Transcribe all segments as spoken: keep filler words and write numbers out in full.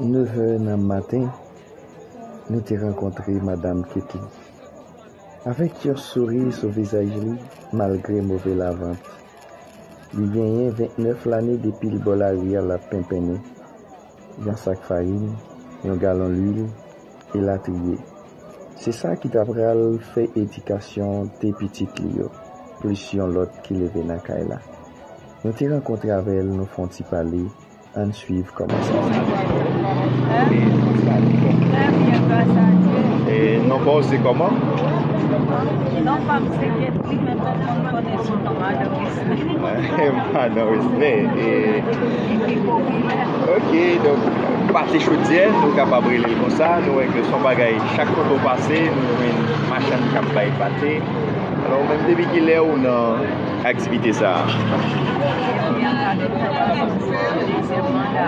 Nevè nan maten, nou te rankontre Madanm Ketty. Avèk yon souri sou vizaj li, malgre move lavant, li genyen vennèf lane depi l bò lari a l ap penpennen yon sak farin, yon galon lwil, elatriye. Se sa ki ta pral fè edikasyon de pitit li yo, plis yon lòt ki leve nan kay la. Nou te rankontre avè l, nou fè yon ti pale, ann swiv kòman sa fèt. Trè byen, gras a Dye. E non pa w se kòman? Non pa m se Ketty, men tout moun konnen sou non Madan Wesley. Madan Wesley. E, Ki pi popilè. ok, donk, pate chodyè, nou kapab rele l konsa. Nou wè ke se yon bagay, chak kote w pase, nou jwenn machann k ap bay pate. Alò, ou menm, depi kilè ou nan aktivite sa a? Depi an katreventwa, dezyèm manda.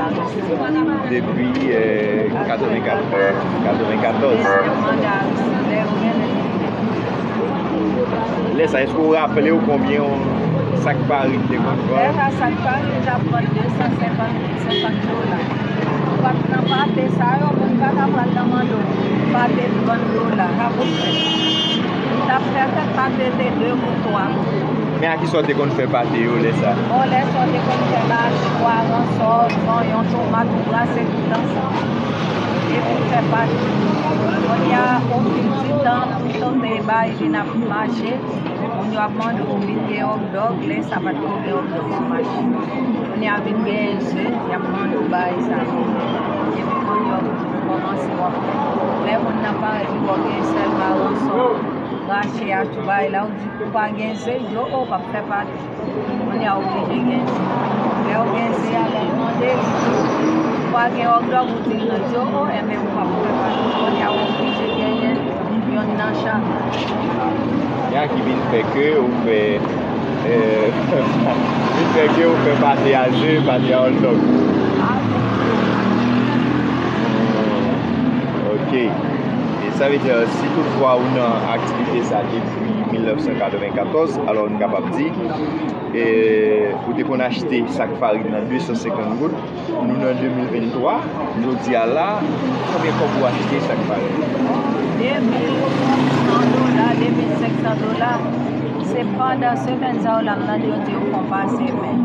Depi eh, katrevennkat, katrevennkat. Dezyèm manda, lè yo gen lè. Lè sa, èske w raple w konbyen yon sak farin te konn Lè vann? sa, sak farin t ap vann de san senkant, senkant dola. Ou pa t nan pate sa yo, moun pa ta pral nan mande w pate trant dola, sa pou fè. Ou t ap fè fèt pate te de goud, twa goud. Men a ki sa w te konn fè pate yo lè sa? Bon, lè sa w te konn fè machwa, ransò, zonyon, tomat, ou brase tout ansanm. Epi w fè pate. Kounye a, ofil di tan, tout tan te bay vin ap mache. Moun yo ap mande w vin gen hot dog, lè sa pa t konn gen hot dog sou mache. Kounye a vin gen ze, y ap mande w bagay sa yo. Epi kounye a w kòmanse w ap fè. Lè moun nan parèt, li wè w gen sèlman ransò, rache a, tout bagay la, ou di ou pa gen ze, yo, o, p ap fè pati. Kounye a w oblije gen ze. Lè w gen ze a, lè l mande li tou, ou pa gen hot dog, ou di l non, di yo, o, enben, ou p ap fè pati. Kounye a w oblije genyen yonn nan chak. Ya ki vin fè ke ou fè, eh, vin fè ke ou fè pate a ze, pate a hot dog. Ok. E sa vle di, si toutfwa ou nan aktivite sa depi mil nèf san katrevennkat, alò nou kapab di, e, ou te konn achte sak farin nan de san senkant goud, nou nan de mil venntwa, jodi a la, konbyen kòb ou achte sak farin? De mil san dola, de mil senk san dola. Se pandan semèn sa yo la, m tande yo di yo fè yon pase men.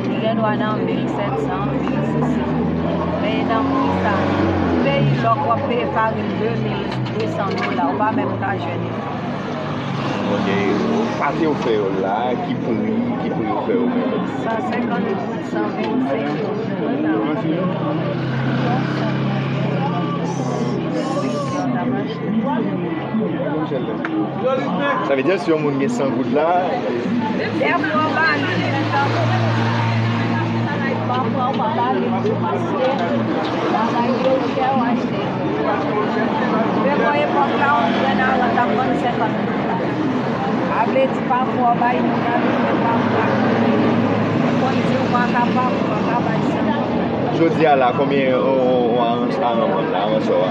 Li gen dwa nan mil sèt san, mil sis san. Men e nan pri sa. Peyi lòk w ap peye farin de mil de san dola, ou pa menm ka jwenn li. Ok, pate ou fè yo la, ki pri, ki pri ou fè yo menm? San senkant goud, san vennsenk goud. Sa vle di, si yon moun gen san goud la, Dèfwa, w pa li, pafwa, w pa li, paske bagay yo chè, w achte. Depi epòk la, yon grenn aran t ap vann senkant goud. Sa vle di, pafwa, w bay moun nan, men pafwa, ou konn di w pa kapab, ou pa ka bay senkant goud. Jodi a la, konbyen yon, yon, yon aran, aran vann la, aran sò a?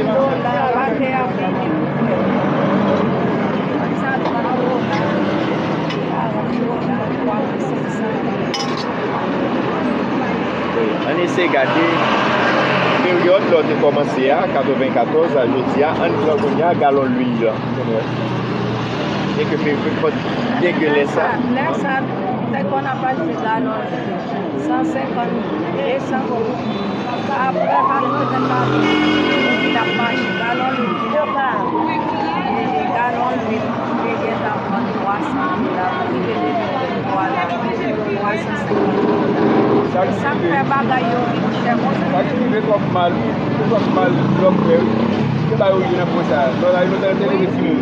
Dola, pate a fini pou fè. Sa trant dola, karant dola, twa mil senk san. Ann eseye gade peryòd lè w te kòmanse a, katrevenkatòz a jodi a, ann pran kounye a galon lwil la. Byenke pe- pe- byenke lè sa. Lè sa, te konn ap achte galon san senkant, de san goud. Apre, katreven pa t ap mache. Galon lwil, galon lwil, te gentan vann twa san dola, pou rive de mil venntwa la, twa san senkant dola. Sa k fè bagay yo vin chè konsa. Sa k rive twòp mal, twòp mal, lòm fè, wi. Se ba yo rive nan pwen sa. Lò la, yo te leve timoun.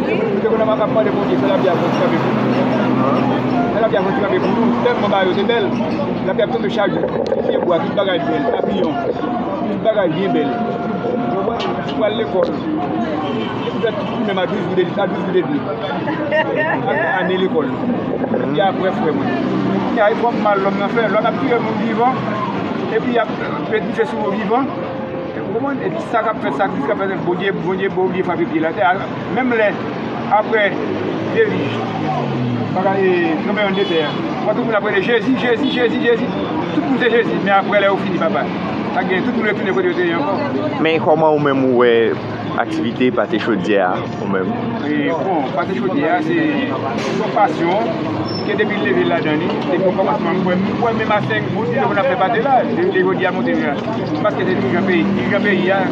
Ou te konn ap mande Bondye, fè lapli a kontinye kanpe pou nou. Fè lapli a kontinye kanpe pou nou. Tèlman bagay yo te bèl. Lapli ap tonbe chak jou. Tout pye bwa, tout bagay bèl, papiyon. Tout bagay byen bèl. Ou konprann? Ou pral lekòl. Ou fè tout menm a douz goud, a douz goud edmi. Ane lekòl. Epi apre, frè mwen. Kounye a, e twòp mal lòm nan fè. Lòm ap tiye moun vivan. Epi y ap met dife sou yo vivan. Ou konprann? Epi sa k ap fèt, sakrifi k ap fèt, Bondye, Bondye, Bondye frape pye l atè. Menm lè Apre devij, bagay, tranblemanntè a, wè tout moun ap rele Jezi, Jezi, Jezi, Jezi. Tout moun se Jezi, men apre lè yo fini, papa, sa gen, tout moun retounen kote yo te ye ankò. Men kòman ou menm ou wè aktivite Pate Chodyè a, ou menm? E, bon, Pate Chodyè a, se yon pasyon ke depi l leve l ladan li, depi okòmansman, m kwè, m kwè menm a senk goud, nou konn ap fè pate la, de, de jodi a monte la. Paske se dirijan peyi, dirijan peyi a,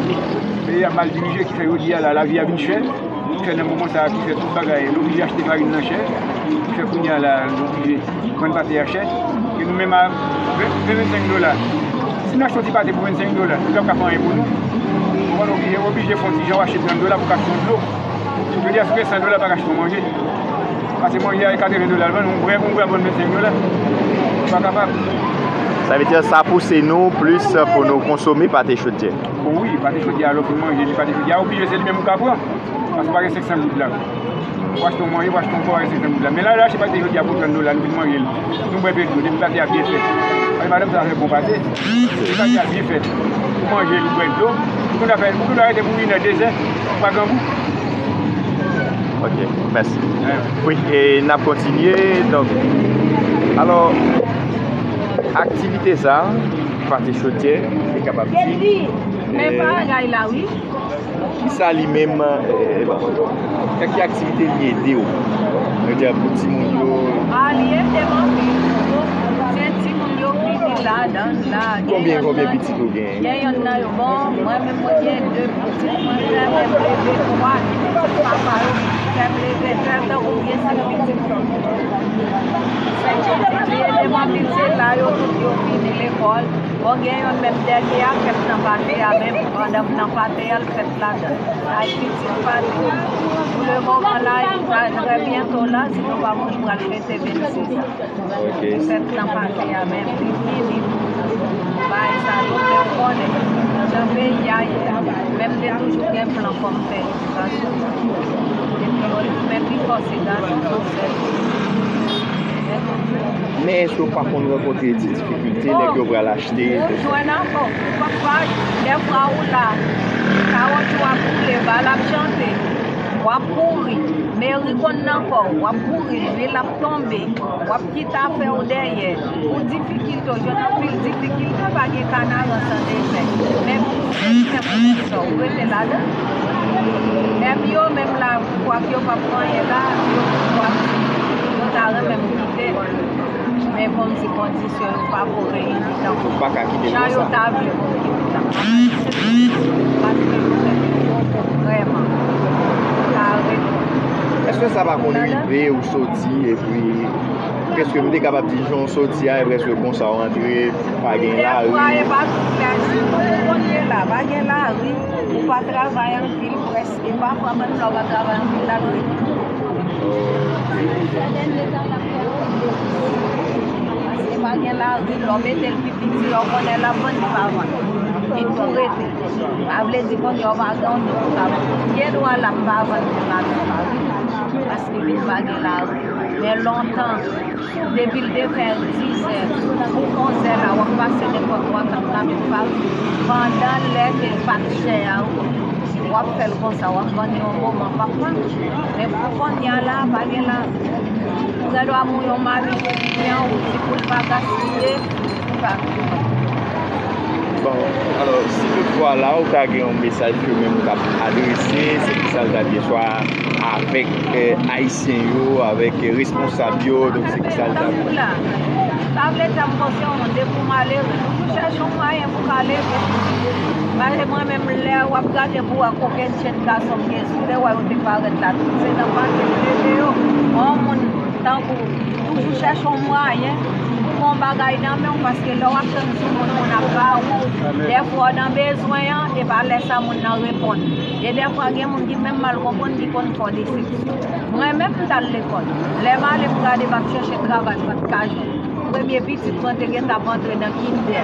peyi a mal dirije, ki fè jodi a la, lavi a vin chè. Ki fè nan moman sa a, ki fè tout bagay, nou oblije achte farin nan chè, ki fè kounye a la, nou oblije vann pate a chè, ke nou menm a ven, ven, vennsenk dola. Si nou achte yon ti pate pou vennsenk dola, nou p ap ka fè anyen pou nou. Ou konprann, oblije, oblije fè yon ti jan, w achte trant dola pou w ka achte yon dlo. Jodi a, si w gen san dola, w pa ka achte yon manje. Pase manje a, e katreven dola l vann, yon bwè, yon bwè a vann vennsenk dola. Ou pa kapab. Sa vle di, sa pouse nou plis pou nou konsome Pate Chodyè. O wi, Pate Chodyè a, lè w fin manje li, Pate Chodyè a, oblije se li menm ou ka pran. Paske w pa gen senk san goud la. W achte yon manje, w achte yon pwa, w pa gen senk san goud la. Men la, lè w achte pate jodi a pou trant dola, nou vin manje l. Nou bwè vè dlo, depi pate a byen fèt. Paske madanm sa fè bon pate. Depi pate a byen fèt, ou manje l, ou bwè dlo. Ou konn fè, ou konn rete pou inè, dezè, ou pa grangou. Ok, mèsi. Wi, e n ap kontinye. Donk, alò, aktivite sa, Pate Chodyè, e kapab di, men e, bagay la, wi. Kisa li menm, e, nan ki aktivite li ede w? Mwen di a pou timoun yo. A, li ede m anpil. Se timoun yo ki vin ladan la. Konbyen, konbyen pitit ou gen? Gen yonn nan yo. Bon, mwen menm, mwen gen de pitit. Mwen fè m leve twa pitit papa yo. Fè m leve, fè m tankou m gen senk pitit. Senk pitit. Li ede m anpil. Se la yo tout yo fini lekòl. Bon, gen yonn menm dènye a fèt nan pate a menm, pandan m nan pate a, l fèt ladan. Ay, pitit pate. Pou le moman la, e trè, trè byento la, si nou pa montre pral fete vennsis. Ok. Fèt nan pate a menm, li fini. Bay sa, nou fè konnen. Jan peyi a ye a, menm te toujou gen plan fò m fè. Men pi fò se gason, se sèl. Men èske w pa konn rankontre ti difikilte lè ke w pral achte? Ou jwenn ankò, ou p ap pa, dèfwa ou la, kawotchou ap boule, bal ap chante, w ap kouri, meri konn nan kò w, w ap kouri, lwil ap tonbe, w ap kite afè w dèyè, pou difikilte, w jwenn anpil difikilte, pa gen kanaran san dezè. Men pou se kè pou sa, ou rete ladan. Menm yo, menm la, kwak yo p ap fè anyen la, yo, kwak yo ta renmen m kite. Men kòmsi kondisyon yo pa ko reyini tankou jan yo ta vle pou m kite la. Paske yo menm yo poko vrèman ka reponn. Èske sa pa konn rive ou soti epi, prèske m te kapab di jan w soti a, e prèske konsa w antre, pa gen lari? Dèfwa e pa tout lè, sitou pou kounye la, pa gen lari, ou pa travay anpil prèske. E pafwa menm lè w pa travay anpil la, l ret. Paske pa gen lari, lè w mete l pi piti, lè w konnen l ap vann, li pa vann. Li tou rete. Sa vle di kounye a w pa gen yon dlo pou ka vann. Gen dwa l ap pa vann pou lajan pa rive. Paske li pa gen lari. Men lontan, depi l te fè dizè pou onzè la, w ap pase nenpòt twa kat kapit farin. Pandan lè ke l pa t chè a, w ap fè l konsa, w ap vann yon moman, papa. Men pou kounye a la, pa gen la. Ou gen dwa pou yon mari te byen, ou di pou l pa gaspiye, ou pa. Bon, alò, si toutfwa la, ou ta gen yon mesaj ke menm ou t ap adrese, se ki sa l t ap ye, swa avèk, eh, Ayisyen yo, avèk, eh, responsab yo, donk se ki sa l t ap. Sa vle di, m panse yon moun, depi w malere, toujou chèche yon mwayen pou w ka leve. Paske mwen menm, lè w ap gade pou w wè kokennchenn gason m gen sou tè, w wè yo te parèt la, tout se nan pase m leve yo. Yon moun tankou, toujou chèche yon mwayen pou pran yon bagay nan men w, paske lè w ap tann sou moun, moun ap ba ou, dèfwa w nan bezwen an, e pa lè sa moun nan reponn. E dèfwa gen moun ki menm mal konprann ki konn fè w desepsyon. Mwen menm, m t al lekòl. Lè m ale, m gade, m ap chèche travay, m pa t ka jwenn. Premye pitit mwen te gentan ap antre nan kindè.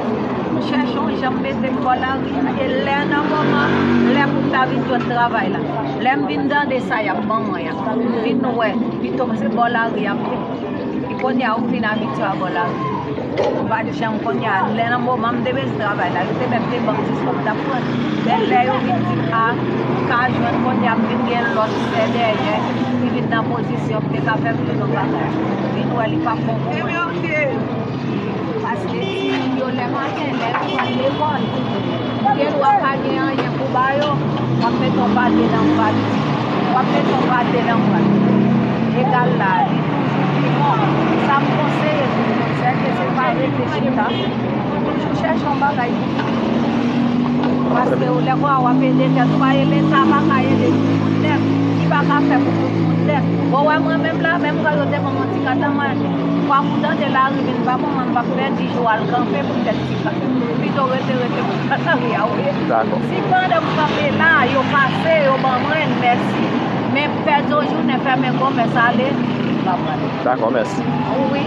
M chèche yon jan m mete l bò lari a. E lè nan moman, lè pou m ta vin jwenn travay la. Lè m vin tande sa y ap ban mwen an, m vin wè, pito m se bò lari a m ye. E kounye a, ou vin abitye a bò lari. Ou pa t janm konn ya, lè nan moman m te bezwen travay la, yo te mèt te ban m ti sòm m t ap pran. Men lè yo vin di m, a, m ka jwenn konnya, m vin gen lòt sè dèyè, ki vin nan pozisyon, m te ka fè m tout yon bagay. Vin wè li p ap bon pou mwen. Paske timoun yo lè maten, lè yo pral lekòl, ou gen dwa pa gen anyen pou ba yo, w ap mete yon pate nan bwat. W ap mete yon pate nan bwat. Egal la, li toujou pi bon. Sa m konseye tout moun, sè ke se pa rete chita. Toujou chèche yon bagay pou fè. Paske ou lè kwa w ap ede tèt ou, pa e Leta pa ka ede tout moun nèt. Li pa ka fè pou tout moun nèt. Bon, wè mwen menm la, menm kan yo te ban m yon ti kata mwen, kwa pou tande lari vin pa bon, mwen m p ap pèdi jou al kanpe pou m fè ti kata. Pito rete, rete pou kata ri a, wi. Dakò. Si pandan m kanpe la, yo pase, yo ban mwen, mèsi. Men pèdi yon jounen, fèmen kòmès, ale, m pa pral. Dakò, mèsi. Wi.